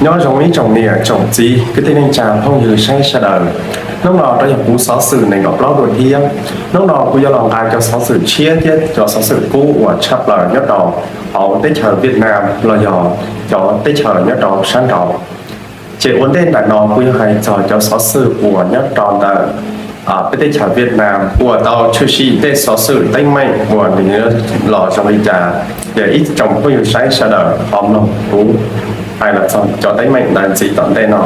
Nyob zoo ib tsoom niam tsoom txiv kwv tij neej tsa phooj ywg saib sawv daws. Hnub no rov yog kuv xov xwm nees nkaum plaub dua thiab. Hnub no kuv yuav los nqa cov xov xwm tshiab thiab cov xov xwm kub uas tshaj plaws nyob rau hauv teb chaws Vietnam los yog cov teb chaws nyob rau sab nraud. Ces ua ntej ntawm no kuv yuav hais txog cov xov xwm uas nyob rau ntawm peb teb chaws Vietnam uas tau tshwm sim tej xov xwm teeb meem uas nws los zoo li cas. Ces ib tsoom phooj ywg saib sawv daws ho mloog kuv hais los txog cov teeb meem ntawd ntxiv tom ntej no.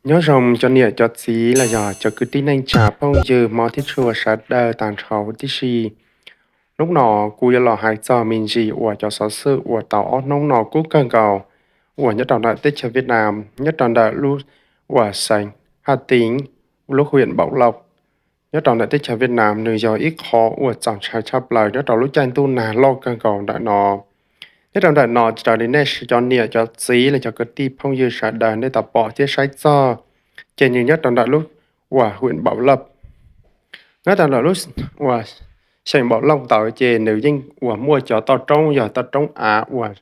Nyob zoo cov niam cov txiv los yog cov kwv tij neej tsa phooj ywg hmov thiab tshua sawv daws tag nrho huv tib si. Hnub no kuv yuav los hais txog me ntsis uas cov xov xwm uas tau ob hnub no kub kawg nkaus uas nyob rau ntawm teb chaws Vietnam, nyob rau ntawm lub uas xeev Hà Tĩnh, lub huyện Bảo Lộc, nyob rau ntawm teb chaws Vietnam, nws yog ib qho uas txaus ntshai tshaj plaws nyob rau lub caij ntuj nag loj kawg nkaus ntawm no. Nyob rau ntawm no raws li nej cov niam cov txiv los cov kwv tij phooj ywg sawv daws nej tau pom thiab saib txog, ces nws nyob rau ntawm lub uas huyện Bảo Lộc. Nyob rau ntawm lub uas xeev Bảo Lộc ntawd ces nws yeej uas muaj cov toj roob yog toj roob av uas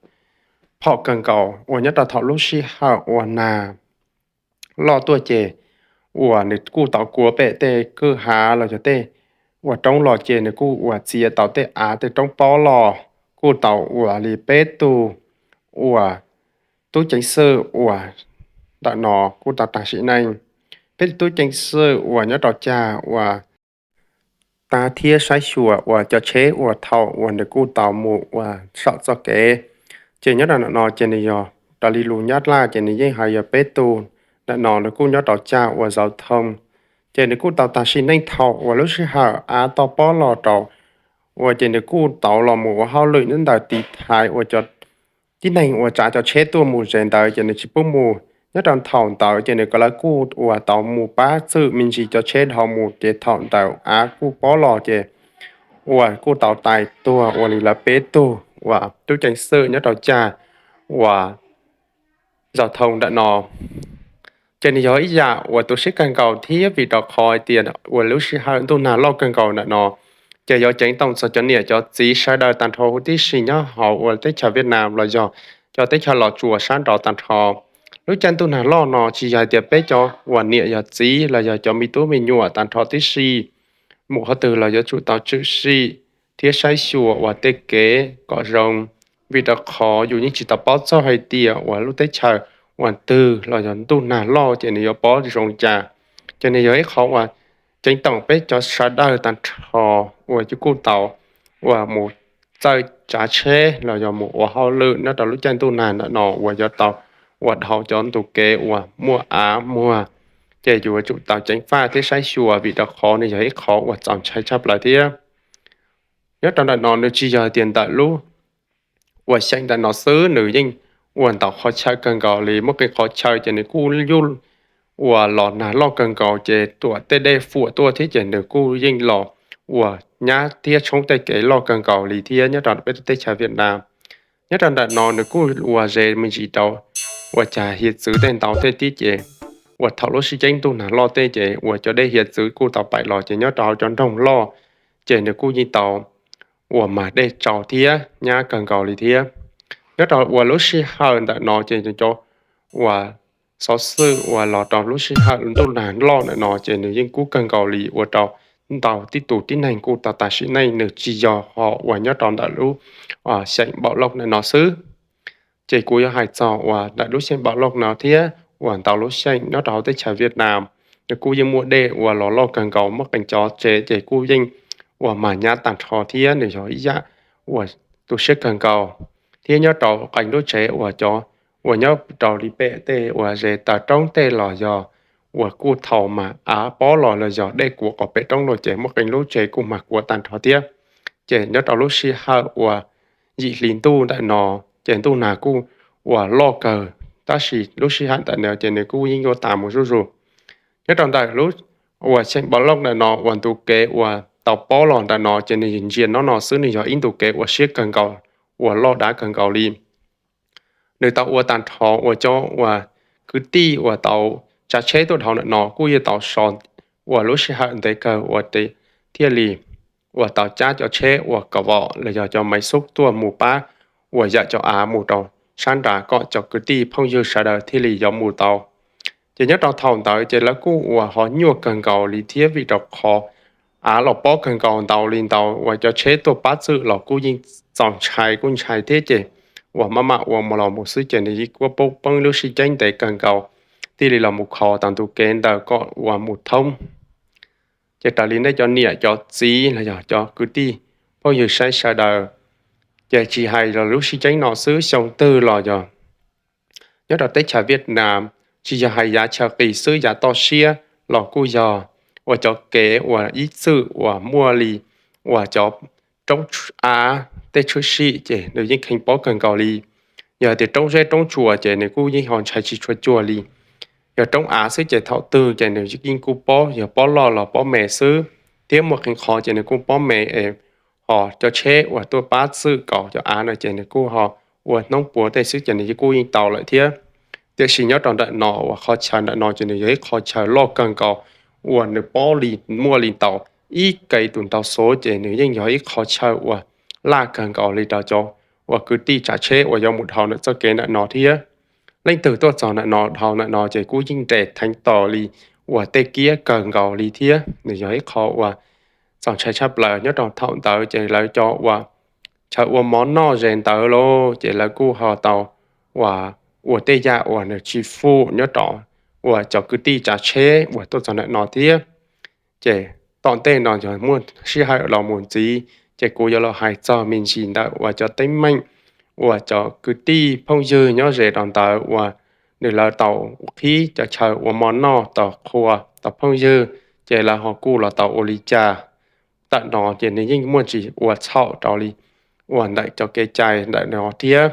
phom kawg nkaus uas nyob rau thaum lub sij hawm uas nag loj tuaj ces uas nws kuj tau kua pem tej kwj hav los yog tej uas roob los ces nws kuj uas txiav tau tej av tej roob pob los, kuj tau uas li peb tug uas tub ceev xwm uas ntawm no kuj tau tag sim neej. Peb tug tub ceev xwm uas nyob rau cag uas tav thiab saib xyuas uas cov tsheb uas thaum uas nws kuj tau mus uas saum txoj kev. Ces nyob rau ntawm no ces nws yog raws li lus Nyab Laj ces nws yeej hais yog peb tug ntawm no nws kuj nyob rau cag uas giao thông. Ces nws kuj tau tag sim neej thaum uas lub sij hawm av toj pob los rau uas ces nws kuj tau los mus ua hauj lwm nyob ntawm tiv thaiv uas cov tib neeg uas tsav cov tsheb tuaj mus ze ntawd ces nws tsis pub mus. Nyob rau thaum ntawd ces nws lawv kuj uas tau mus pab txhwm me ntsis cov tsheb dhau mus ces thaum ntawd av kuj pob los ces uas kuj tau tais tuag ua li lawv peb tug uas tub ceev xwm nyob rau cag uas giao thông ntawm no. Ces nws yog ib yam uas tu siab kawg nkaus thiab vim rau qhov hais tias uas lub sij hawm ntuj nag loj kawg nkaus ntawm no, ces yuav ceev toom txog cov niam cov txiv sawv daws tag nrho huv tib si nyob hauv uas teb chaws Vietnam los yog cov teb chaws Los Tsuas sab nraud tag nrho. Lub caij ntuj nag loj no tsis yog hais tias peb cov uas niam yog txiv los yog cov me tub me nyuam tag nrho tib si mus qhov twg los yuav tsum tau tshwm sim thiab saib xyuas uas tej kev kom zoo, vim rau qhov yus yeej tsis tau paub txog hais tias uas lub teb chaws uas twg los yog ntuj nag loj ces nws yuav pob zoo cas. Ces nws yog ib qho uas ceev toom peb cov sawv daws tag nrho uas yus kuj tau uas mus txawj tsav tsheb los yog mus ua hauj lwm nyob rau lub caij ntuj nag ntawm no uas yuav tau uas dhau cov ntu kev uas muaj av muag, ces yus yuav tsum tau ceev faj thiab saib xyuas vim rau qhov nws yog ib qho uas txaus ntshai tshaj plaws thiab. Nyob rau ntawm no nws tsis yog tias ntawm lub uas xyeem ntawm no xwb, nws yeej uas ntau qhov chaw kawg nkaus li. Muaj qee qhov chaw ces nws kuj yuj uas los nag loj kawg nkaus ces tuam tej dej fuam tuaj thiab ces nws kuj yeej los uas nyab thiab tshoob tej kev loj kawg nkaus li thiab nyob rau peb teb chaws Vietnam. Nyob rau ntawm no nws kuj uas ze me ntsis rau uas cag hiav txwv tej ntau tej tib ces uas thaum lub sib ceeb ntuj nag loj tej ces uas cov dej hiav txwv kuj tau paim los ces nyob rau hauv cov nroog loj ces nws kuj yeej tau uas mag dej tsaus thiab nyab kawg nkaus li thiab. Nyob rau uas lub sij hawm ntawm no ces cov uas xov xwm uas los rau lub sij hawm ntuj nag loj ntawm no ces nws yeej kub kawg nkaus li ua rau ntau tib tus tib neeg kuj tau tas sim neej, nws tsis yog ho uas nyob rau ntawm lub xyeem Npaum Lauj ntawm no xwb. Ces kuv yuav hais txog uas ntawm lub xyeem Npaum Lauj no thiab uas ntau lub xyeem nyob rau hauv teb chaws Vietnam, nws kuj yeej muaj dej uas los loj kawg nkaus, muaj qee cov tsev ces kuj yeej uas mag nyab tag nrho thiab nws yog ib yam uas tu siab kawg nkaus. Thiab nyob rau qee lub tsev uas cov uas nyob rau li pem tej uas ze taw roob tej los yog uas kuj thaum mag av pob los los yog dej kuav qhov pem roob los ces muaj qee lub tsev kuj mag kuav tag nrho thiab. Ces nyob rau lub sij hawm uas yim hli ntuj ntawm no ces ntuj nag kuj uas loj kawg, tab sis lub sij hawm ntawm no ces nws kuj yeej yuav tas mus zuj zus. Nyob rau ntawm lub uas xyeem Npaum Lauj ntawm no uas ntu kev uas tau pob los ntawm no ces nws ntsia no no xwb, nws yog ib ntu kev uas siab kawg nkaus, uas loj dav kawg nkaus li. Nws tau ua tag nrho uas cov uas kwv tij uas tau tsav tsheb tuaj dhau ntawm no kuj yeej tau so uas lub sij hawm ntev kawg uas thiaj li uas tau cab cov tsheb uas ka vom los yog cov maiv xub tuaj mus pab uas yam cov av mus rau sab nrad kom cov kwv tij phooj ywg sawv daws thiaj li yuav mus tau. Ces nyob rau thaum ntawd ces lawv kuj uas ho nyuaj kawg nkaus li thiab vim rau qhov av los pob kawg nkaus ntau li ntau uas cov tsheb tuaj pab txwm los kuj yeej txaus ntshai kuj ntshai thiab ces uas maj mam ua mus los mus xwb ces nws yeej kuj poob poob lub sib ceeb ntev kawg nkaus thiaj li los mus kho tau ntu kev ntawd kom uas mus thoob. Ces raws li nej cov niam cov txiv los yog cov kwv tij phooj ywg saib sawv daws, ces tsis hais los lub sib ceeb no xwb xyoo twg los yog nyob rau teb chaws Vietnam, tsis yog hais yav chaw qis xwb yav toj siab los kuj yog uas cov kev uas ib txwm uas muaj li uas cov roob av tej tshwm sim ces nws yeej kheev pob kawg nkaus li. Yog tias roob zeb roob tsuas ces nws kuj yeej ho ntshai tsis tshua cuag li. Yog roob av xwb ces thaum twg ces nws yeej kuj pob, yog pob loj los pob me xwb, thiab muaj qee qhov ces nws kuj pob me es ho cov tsheb uas tuaj pab txwm kaus cov av no ces nws kuj ho ua hnub puav tej xwb ces nws kuj yeej tau lawm thiab. Tiam sis nyob rau ntawm no uas qhov chaw ntawm no ces nws yog ib qhov chaw loj kawg nkaus uas nws pob li muaj li ntau ib ke tus ntau xov ces nws yeej yog ib qhov chaw uas laj kawg nkaus li rau cov uas kwv tij tsav tsheb uas yuav mus dhau ntawm txoj kev ntawm no thiab. Leej twg tuaj txog ntawm no dhau ntawm no ces kuj yeej nres theev tos li uas tej kiab kawg nkaus li thiab. Nws yog ib qho uas txaus ntshai tshaj plaws nyob rau thaum ntawd ces lawv cov uas chaw ua mov noj ze ntawd lauj ces lawv kuj ho tau uas ua tej yam uas nws tsis fum nyob rau uas cov kwv tij tsav tsheb uas tuaj txog ntawm no thiab. Ces tom ntej no yog muaj sij hawm los mus ntxiv ces kuv yuav los hais txog me ntsis ntawm uas cov teeb meem uas cov kwv tij phooj ywg nyob ze rau ntawd uas nws lawv tau qhib cov chaw ua mov noj tau qhua tau phooj ywg, ces lawv ho kuj los tau ua li cas. Ntawm no ces nws yeej muaj tsis ua txhaum rau li uas ntawm cov kev cai ntawm no thiab.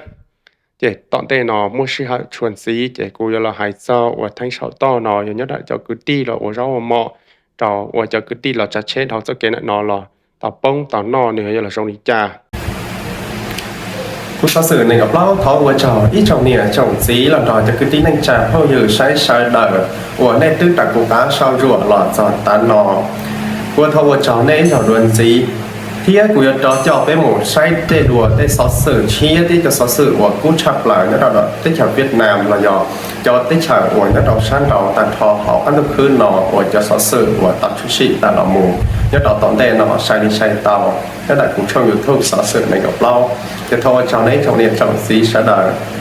Ces tom ntej no muaj sij hawm tshua ntxiv ces kuv yuav los hais txog uas theeb saum toj no yog nyob ntawm cov kwv tij los ua zaub ua mov rau uas cov kwv tij los tsav tsheb dhau txoj kev ntawm no los tau poob tau noj nws yuav los zoo li cas. Kuv xov xwm nees nkaum plaub thov ua tsaug ib tsoom niam tsoom txiv los nrog cov kwv tij neej tsa phooj ywg saib sawv daws uas nej twb raws kuv qab sau ruam los txog tav no. Kuv thov ua tsaug nej ib zaug dua ntxiv, thiab kuv yuav rov coj peb mus saib tej dua tej xov xwm tshiab thiab cov xov xwm uas kub tshaj plaws nyob rau teb chaws Vietnam los yog cov teb chaws uas nyob rau sab nraud tag nrho hauv qab ntuj khwb no uas cov xov xwm uas tau tshwm sim tag los mus nyob rau tom ntej no sai li sai tau nyob ntawm kuv tshooj YouTube xov xwm nees nkaum plaub. Ces thov ua tsaug nej ib tsoom niam tsoom txiv sawv daws.